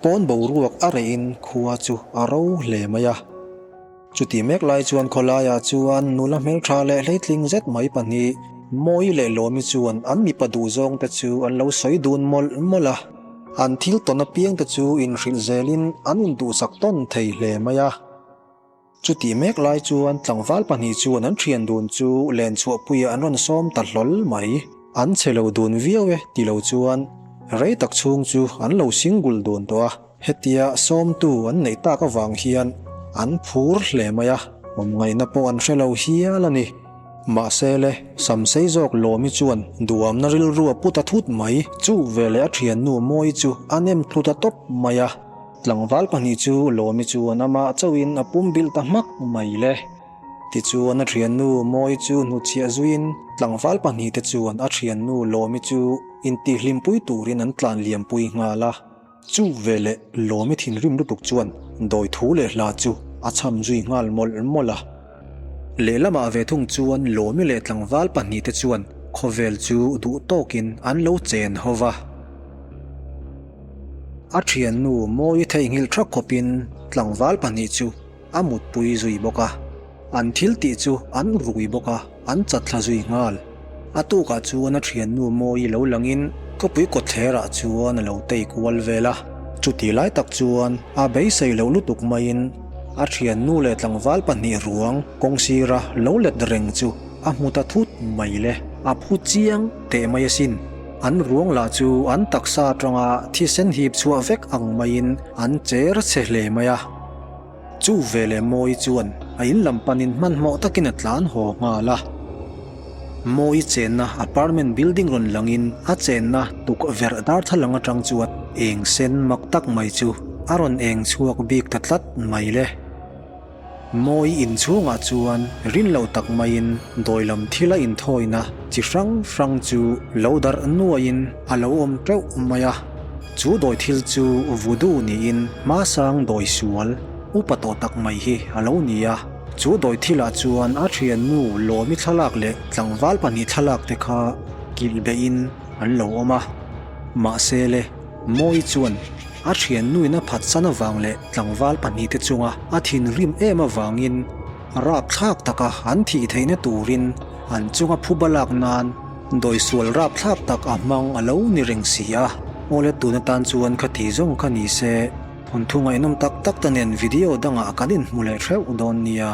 Pawn boruak a rehin khua chu a ro hle mai a. Chutih mek lai chuan khawlaiah chuan nula hmeltha leh hleitling zet mai pahnih, Mawi leh Lawmi chuan an mipa duhzawng te chu an lo sawi dun mawlh mawlh a. An thil tawn apiang te chu inhrilh zelin an induhsak tawn thei hle mai a. Chutih mek lai chuan tlangval pahnih chuan an thian dun chu len chhuahpuiah an rawn sawm ta hlawl mai. An che lo dun viau e ti lo chuan rei tak chhung chu an lo single dun tawh a. Hetia sawmtu an neih tak avang hian an phur hle mai a, awmngaihna pawh an hre lo hial a ni. Mahse le, Samsei zawk Lawmi chuan duamna rilru a pu ta thut mai. Chu veleh a thiannu Mawi chu a nem thlu ta tawp mai a. Tlangval pahnih chu Lawmi chuan amah chauhin a pum bilh ta hmak mai le. Tichuan a thiannu Mawi chu hnutchhiah zuiin tlangval pahnihte chuan a thiannu Lawmi chu intihhlimpui turin an tlan liampui nghal a. Chu veleh Lawmi thinrim lutuk chuan dawi thu leh hla chu a chham zui nghal mawlh mawlh a. Lehlamah ve thung chuan Lawmi leh tlangval pahnihte chuan khawvel chu duh tawkin an lo chen ho va. A thiannu Mawi theihnghilh tha khawpin tlangval pahnih chu a mutpui zui bawk a. An thil tih chu an rui bawk a, an chatthla zui nghal. A tukah chuan a thiannu Mawi lo langin khawpui kawtthlerah chuan a lo tei kual vel a. Chutih lai tak chuan a beisei loh lutuk maiin a thiannu leh tlangval pahnih ruang kawng sira lo let reng chu a hmu ta thut mai le. A phu chiang teh mai asin. An ruang lah chu an taksa atanga thisen hip chhuah vek ang maiin an cher chhe hle mai a. Chu veleh Mawi chuan a in lam panin hmanhmawh takin a tlan haw nghal a. Mawi chenna apartment building rawn langin a chenna tukverh darthlalang atang chuan eng sen mak tak mai chu a rawn eng chhuak bik ta tlat mai le. Mawi inchhungah chuan rin loh tak maiin dawi lam thila inthawina chi hrang hrang chu lo darh nuaiin a lo awm teuh mai a. Chu dawi thil chu voodoo niin hmasang dawi sual upa tawh tak mai hi a lo ni a. Chu dawi thilah chuan a thiannu Lawmi thlalak leh tlangval pahnih thlalak te kha kilh beihin an lo awm a. Mahse le. Mawi chuan a thiannuin a phatsan avang leh tlangval pahnihte chunga a thinrim em avangin rapthlak taka an thih theihna turin an chunga phuba lak nan dawisual rapthlak tak a hmang a lo ni reng si a. Awle tun atan chuan kha ti zawng kha ni se, thawnthu ngaihnawm tak tak te nen video dangah kan inhmu leh theuh dawn nia.